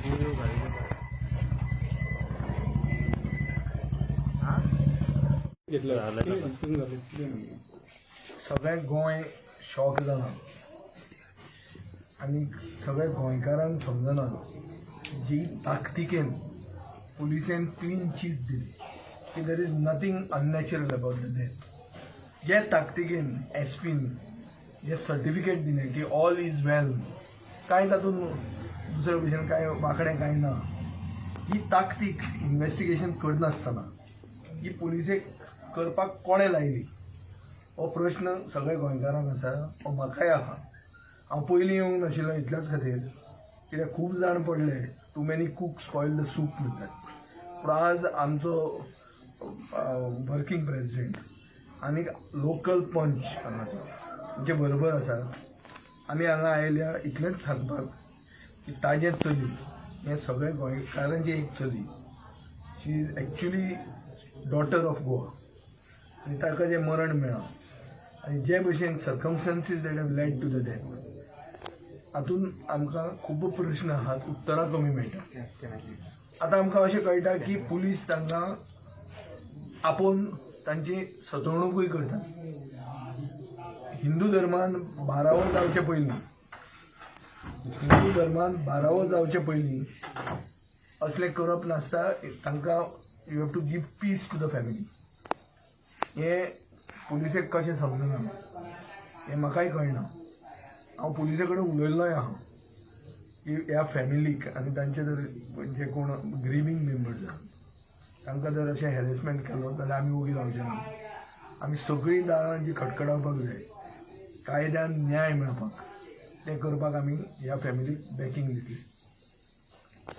गुळयो घातल्यो. घेतलं. सगळें गोंय शॉक जालां आनी सगळ्या गोंयकारांक समजना जी ताकतिकेन पुलिसेन क्लीन चीट दिली की there is nothing unnatural about the death. जे ताकतिकेन एस पीन जे सर्टिफिकेट दिलें की ऑल is वेल, कांय तातूंत दुसरे भशेन कांय वांकडें कांय ना, ही ताकतीक इन्वेस्टिगेशन करनासतना ही पुलिसेक करपाक कोणें लायली हो प्रश्न सगळ्या गोंयकारांक आसा, हो म्हाकाय आहा. हांव पयलीं येवंक नाशिल्लो इतल्याच खातीर कित्याक खूब जाण पडले, too many cook spoil the soup म्हणटात. पूण आज आमचो वर्किंग प्रेजिडेंट आनी लोकल पंच हांगाचो आमचे बरोबर आसा. आमी हांगा आयल्या इतलेंच सांगपाक की ताजें चली हें सगळें गोंयकारांचें एक चली, she is actually daughter of Goa आनी ताका जें मरण मेळ्ळां आनी जे भशेन circumstances that have led to the death, हातूंत आमकां खूब प्रश्न आहात, उत्तरां कमी मेळटा. आतां आमकां अशें कळटा की पुलीस तांकां आपोवन तांची सतवणुकूय करतात. हिंदू धर्मान बारावो जावचे पयलीं, हिंदू धर्मान बारावो जावचे पयलीं असलें करप नासता. तांकां you have to give peace to the family. हें पुलिसेक कशें समजना हें म्हाकाय कळना. हांव पुलिसे कडेन उलयल्लोय आहा की ह्या फॅमिलीक आनी तांचे जर जे कोण ग्रिवींग मेंबर्स आहा तांकां जर अशें हॅरेसमेंट केलो जाल्यार आमी ओगी रावचे ना. आमी सगळीं दारां जी खटखटावपाक जाय कायद्यान न्याय मेळपाक, तें करपाक आमी ह्या फॅमिलीक बॅकींग दितली.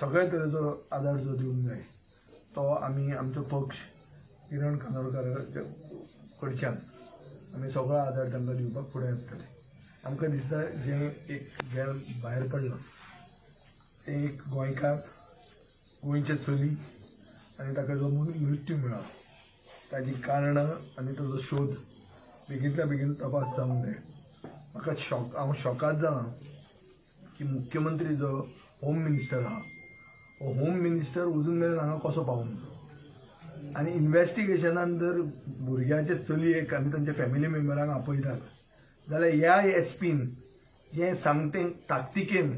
सगळे तरेचो आदार जो दिवंक जाय तो आमी आमचो पक्ष किरण खानोलकाराच्या कडच्यान आमी सगळो आदार तांकां दिवपाक फुडें आसतले. आमकां दिसता जें एक जें भायर पडलां तें एक गोंयकार, गोंयचें चली आनी ताका जो मृत्यू मेळ्ळा ताजी कारणां आनी ताजो शोध बेगींतल्या बेगीन तपास जावंक जाय. म्हाका शॉक, हांव शॉकात जालां की मुख्यमंत्री जो होम मिनिस्टर आहा हो होम मिनिस्टर अजून मेरेन हांगा कसो पावूंक. आनी इन्वेस्टिगेशनान जर भुरग्याचे चलयेक आनी तांच्या फॅमिली मेंबरांक आपयतात जाल्यार ह्या एस पीन जें सामकें ताकतिकेन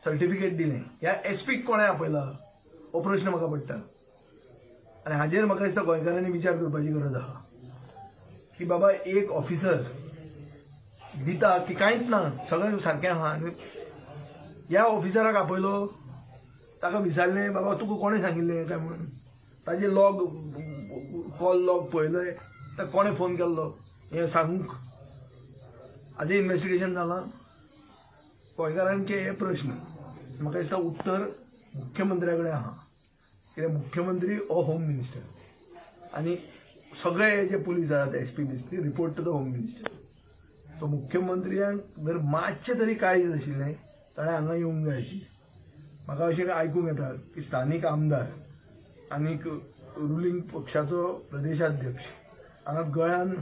सर्टिफिकेट दिलें ह्या एस पीक कोणें आपयला हो प्रश्न म्हाका पडटा. आनी हाजेर म्हाका दिसता गोंयकारांनी विचार करपाची गरज आहा की बाबा एक ऑफिसर दिता की कांयच ना, सगळें सारकें आहा, आनी ह्या ऑफिसराक आपयलो, ताका विचारलें बाबा तुका कोणें सांगिल्लें काय म्हणून, ताजे लॉग कॉल लॉग पळयले, ताका कोणें फोन केल्लो हें सांगूंक. हाजें इन्वेस्टिगेशन जालां? गोंयकारांचे हे प्रश्न म्हाका दिसता उत्तर मुख्यमंत्र्या कडेन आहा, कित्याक मुख्यमंत्री हो होम मिनिस्टर आनी सगळे जे पुलीस आहात एस पी बीस P report to the home minister. So मुख्यमंत्र्यांक जर मातशें तरी काळीज आशिल्लें ताणें हांगा येवंक जाय आशिल्लें. म्हाका अशें आयकूंक येता की स्थानीक आमदार आनीक रुलींग पक्षाचो प्रदेशाध्यक्ष हांगा गळ्यान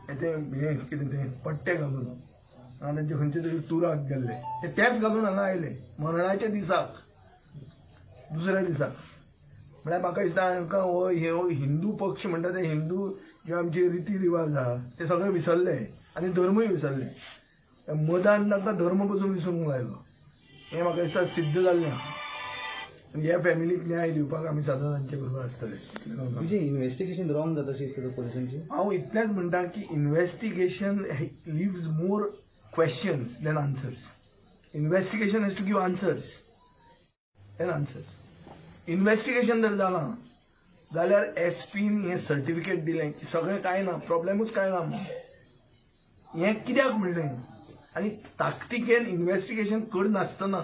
तें हें कितें तें पट्टे घालून हांगा तांचे खंयचे तरी टुराक गेल्ले, ते तेच घालून हांगा आयले मरणाच्या दिसाक, दुसऱ्या दिसाक. म्हळ्यार म्हाका दिसता हांकां हो हे हिंदू पक्ष म्हणटा ते हिंदू जे आमचे रिती रिवाज आहा ते सगळे विसरले आनी धर्मूय विसरले. मदान तांकां धर्म पसून विसरूंक लायलो हें म्हाका दिसता सिद्ध जाल्लें आहा. ह्या फॅमिलीक न्याय दिवपाक आमी सदांच तांचे बरोबर आसतले. म्हणजे इन्व्हेस्टिगेशन रॉंग जाता अशी दिसता पोलिसांची. हांव इतलेंच म्हणटा की investigation leaves more questions than answers. Investigation has to give answers than answers. Investigation जर जालां जाल्यार एस पीन हें सर्टिफिकेट दिलें की सगळें कांय ना, प्रॉब्लेमूच कांय ना म्हणून, हें कित्याक म्हणलें? आनी ताकतिकेन इन्वेस्टिगेशन करनासतना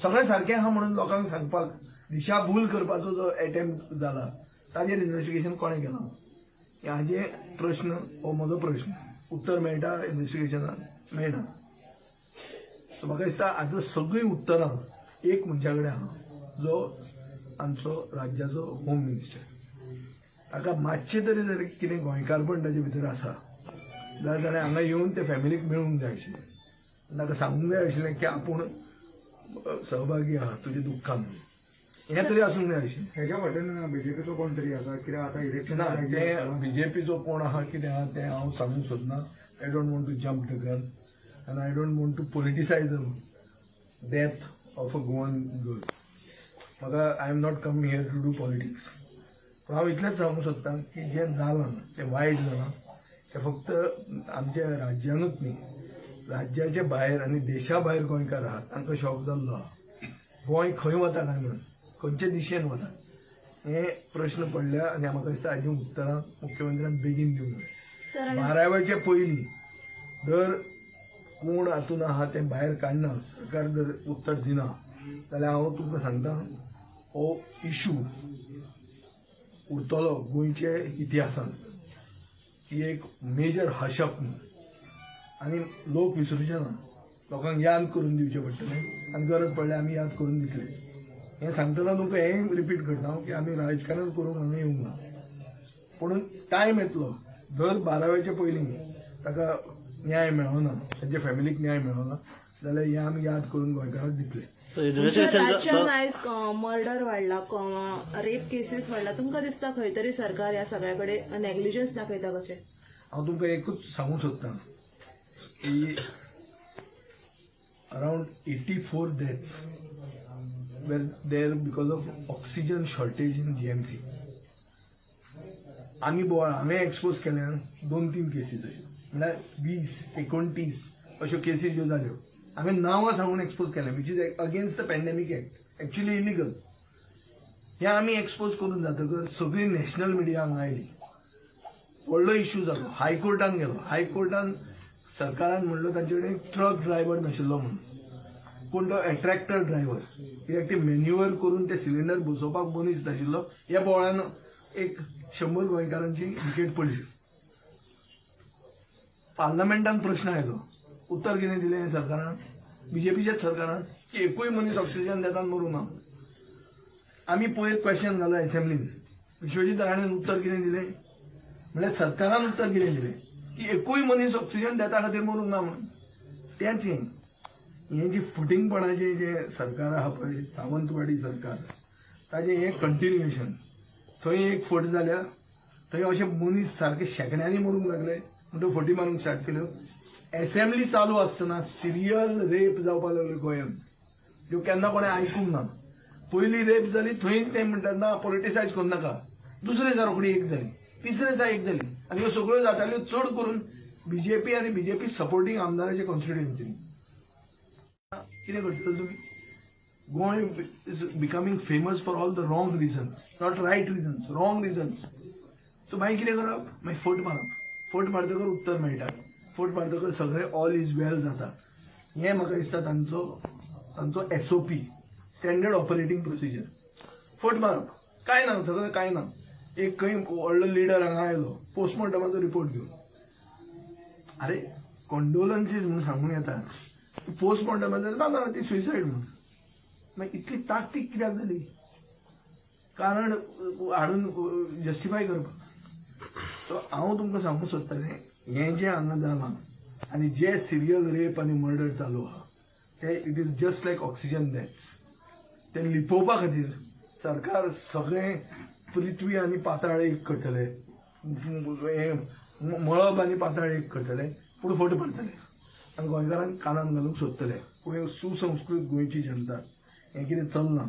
सगळें सारकें आहा म्हणून लोकांक सांगपाक दिशाभूल करपाचो जो एटेम्प्ट जाला ताजेर इन्वेस्टिगेशन कोणें केलां हाजे प्रश्न, हो म्हजो प्रश्न. उत्तर मेळटा इन्वेस्टिगेशनान मेळना. सो म्हाका दिसता हाजो सगळीं उत्तरां एक मनशा कडेन आहा जो आमचो राज्याचो होम मिनिस्टर. ताका मातशें तरी जर कितें गोंयकारपण ताजे भितर आसा जाल्यार ताणें हांगा येवन ते फॅमिलीक मेळूंक जाय आशिल्लें, ताका सांगूंक जाय आशिल्लें की आपूण सहभागी आहा तुज्या दुख्खान. हें तरी आसूंक जाय अशें. हेज्या फाटल्यान बीजेपीचो कोण तरी आसा, कित्याक आतां इलेक्शन ना, ते बीजेपीचो कोण आहा, कितें आहा तें हांव सांगूंक सोदना. I don't want to jump the gun and I don't want to politicize a death of a Goan girl. म्हाका, I am not come here to do politics. पूण हांव इतलेंच सांगूंक सोदता की जें जालां तें वायट जालां. तें फक्त आमच्या राज्यानूच न्ही, राज्याच्या भायर आनी देशा भायर गोंयकार आहात, तांकां शॉक जाल्लो आहा. गोंय खंय वता काय म्हणून, खंयचे दिशेन वता हे प्रश्न पडल्या आनी म्हाका दिसता हाजी उत्तरां मुख्यमंत्र्यान बेगीन दिवंक जाय. सर, आनी बाराव्याचे पयलीं जर कोण हातून आहा तें भायर काडना, सरकार जर उत्तर दिना जाल्यार हांव तुमकां सांगता, हो इशू उरतलो गोंयचे इतिहासान ही एक मेजर हशप म्हणून आनी लोक विसरूचे ना. लोकांक याद करून दिवचें पडटलें आनी गरज पडल्यार आमी याद करून दितले. हें सांगतना तुमकां हें रिपीट करता हांव की आमी राजकारण करूंक हांगा येवंक ना. पूण टायम येतलो, जर बाराव्याच्या पयलीं ताका न्याय मेळना, तांच्या फॅमिलीक न्याय मेळना जाल्यार हें आमी याद करून गोंयकारांक दितले. सो तुमच्या इन्व्हेस्टिगेशन राज्यान आयज मर्डर वाडला, रेप केसीस वाडला. तुमकां दिसता खंय तरी सरकार ह्या सगळ्या कडेन नेग्लिजन्स दाखयता कशें? हांव तुमकां एकूच सांगूंक सोदतां की around 84 deaths were there because of oxygen shortage in GMC. आमी बोवाळ हांवें एक्सपोज केल्यान दोन तीन केसीस अश्यो, म्हणल्यार 20 29 अश्यो केसी ज्यो जाल्यो, हांवें नांवां सांगून एक्सपोज केलें, which is against the pandemic act, actually illegal. हें आमी एक्सपोज करून जातकर सगळी नॅशनल मिडिया हांगा आयली. व्हडलो इश्यू जालो, हायकोर्टान गेलो. हायकोर्टान सरकारान म्हणलो तांचे कडेन ट्रक ड्रायव्हर नाशिल्लो म्हणून, कोण तो ट्रॅक्टर ड्रायव्हर, कित्याक ते मॅन्युअर करून ते सिलिंडर बसोवपाक मनीस नाशिल्लो. ह्या बोवाळान एक 100 गोंयकारांची विकेट पडली. पार्लमेंटान प्रश्न आयलो. उत्तर कितें दिलें सरकारान, बीजेपीच्याच सरकारान, की एकूय मनीस ऑक्सिजन डेथान मरूंक ना. आमी पयर क्वेश्चन घालो एसेंब्लीन. विश्वजीत राणेन उत्तर कितें दिलें, म्हणल्यार सरकारान उत्तर कितें दिलें की एकूय मनीस ऑक्सिजन डेथा खातीर मरूंक ना म्हणून. तेंच हें, हें जी फटींगपणाचें जें सरकार आहा पळय, सावंतवाडी सरकार, ताजें हें कंटिन्युएशन. थंय एक फट जाल्या, थंय अशे मनीस सारके शेंकड्यांनी मरूंक लागले म्हणटकीर फटी मारूंक स्टार्ट केल्यो. एसेंब्ली चालू आसतना सिरियल रेप जावपाक लागल्यो गोंयांत, ज्यो केन्ना कोणें आयकूंक ना. पयली रेप जाली थंय ते म्हणटात ना, पॉलिटिसायज करूं नाका. दुसरे दिसा रोखडी एक जाली, तिसरे दिसा एक जाली आनी ह्यो सगळ्यो जाताल्यो चड करून बीजेपी आनी बीजेपी सपोर्टींग आमदाराचे कॉन्स्टिट्युएन्सीनी. कितें करतले तुमी? Goa is becoming famous for all the wrong reasons, not right reasons, wrong reasons. So मागीर कितें करप? मागीर फट मारप. फट मारतकर उत्तर मेळटा, फट मारतकर सगळें ऑल is वेल जाता. हें म्हाका दिसता तांचो SOP, standard operating procedure. फट मारप, कांय ना, सगळें कांय ना. एक खंय व्हडलो लिडर हांगा आयलो पोस्टमॉर्टमाचो रिपोर्ट घेवन. अरे, कंडोलन्सीस म्हणून सांगून येता. पोस्टमॉर्टमाचो ना, ना, ती सुयसायड म्हणून. मागीर इतली ताकतीक कित्याक जाली? कारण हाडून जस्टिफाय करपाक. सो हांव तुमकां सांगूंक सोदतालें, हें जें हांगा जालां आनी जे सिरियल रेप आनी मर्डर चालू आहा ते it is just like oxygen deaths. ते लिपोवपा खातीर सरकार सगळें पृथ्वी आनी पाताळ एक करतले, हें मळब आनी पाताळ एक करतले, पूण फट मारतले आनी गोंयकारांक कानान घालूंक सोदतले. पूण सुसंस्कृत गोंयची जनता, हें कितें चल्लां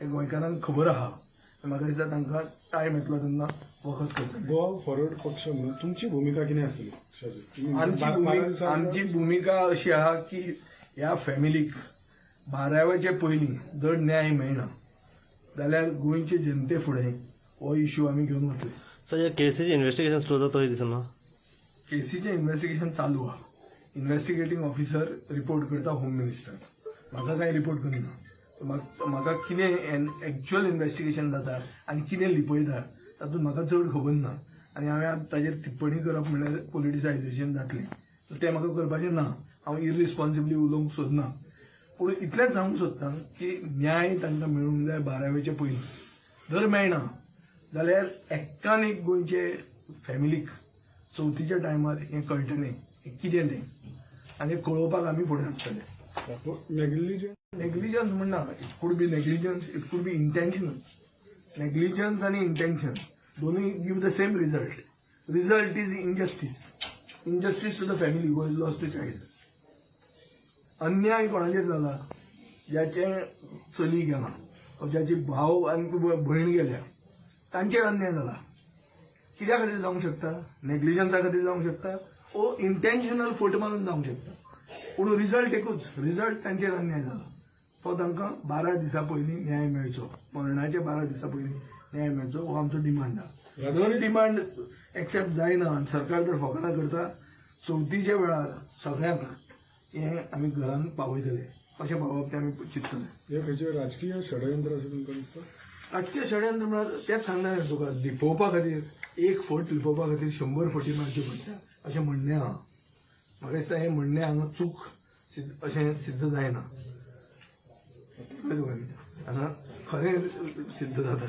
तें गोंयकारांक खबर आहा. म्हाका दिसता तांकां टायम येतलो तेन्ना वखद करतले. गोवा फॉरवर्ड पक्ष म्हणून तुमची भुमिका कितें आसतली पक्षाची? तुम्ही आमची 12 भुमिका दिसां आमची भुमिका अशी आहा की ह्या फॅमिलीक बाराव्याचे पयलीं जर न्याय मेळना जाल्यार गोंयचे जनते फुडें हो इशू आमी घेवन वतले. सर, ह्या केसीचे इन्व्हेस्टिगेशन स्लो जाता तशें दिसना? केसीचें इन्व्हेस्टिगेशन चालू आहा. इन्व्हेस्टिगेटींग ऑफिसर रिपोर्ट करता होम मिनिस्टर. म्हाका कांय रिपोर्ट करिना. म्हाका कितें एक्च्युअल इन्व्हेस्टिगेशन जाता आनी कितें लिपयता तातूंत म्हाका चड खबर ना आनी हांवें आतां ताजेर टिप्पणी करप म्हणल्यार पोलिटिसायजेशन जातलें, सो तें म्हाका करपाचें ना. हांव इरिस्पॉन्सिबली उलोवंक सोदना, पूण इतलेंच सांगूंक सोदता की न्याय तांकां मेळूंक जाय बारावेचे पयलीं. जर मेळना जाल्यार एक्कान एक गोंयचे फॅमिलीक चवथीच्या टायमार हें कळटलें हें कितें तें आनी कळोवपाक आमी फुडें आसतले. नेग्लिजन्स नेग्लिजन्स म्हणना, it could be negligence, it could be intentional. Negligence आनी इंटेन्शन दोनूय give the same result. Result is injustice, injustice to the family who has lost a child. अन्याय कोणाचेर जाला? ज्याचें चली गेलां वा ज्याची भाव आनी भयण गेल्या तांचेर अन्याय जाला. कित्या खातीर जावंक शकता? नेग्लिजन्सा खातीर जावंक शकता ओ इंटेन्शनल फट मारून जावंक शकता, पूण रिजल्ट एकूच, रिजल्ट तांचेर अन्याय जाला. तो तांकां 12 दिसां पयलीं न्याय मेळचो, मरणाचे 12 दिसां पयलीं न्याय मेळचो हो आमचो डिमांड आहा. जर डिमांड एक्सेप्ट जायना आनी सरकार जर फकाणां करता, चवथीच्या वेळार सगळ्यांक हें आमी घरान पावयतले, कशें पावप तें आमी चिंततले. हे खंयचे राजकीय षडयंत्र अशें तुमकां दिसता? राजकीय षडयंत्र म्हळ्यार तेंच सांगता न्ही तुका, लिपोवपा खातीर, एक फट लिपोवपा खातीर 100 फटी मारच्यो पडटा अशें म्हणणें आहा. म्हाका दिसता हें म्हणणें हांगा चूक अशें सिद्ध जायना. कळ्ळें तुका? हांगा खरें सिद्ध जाता.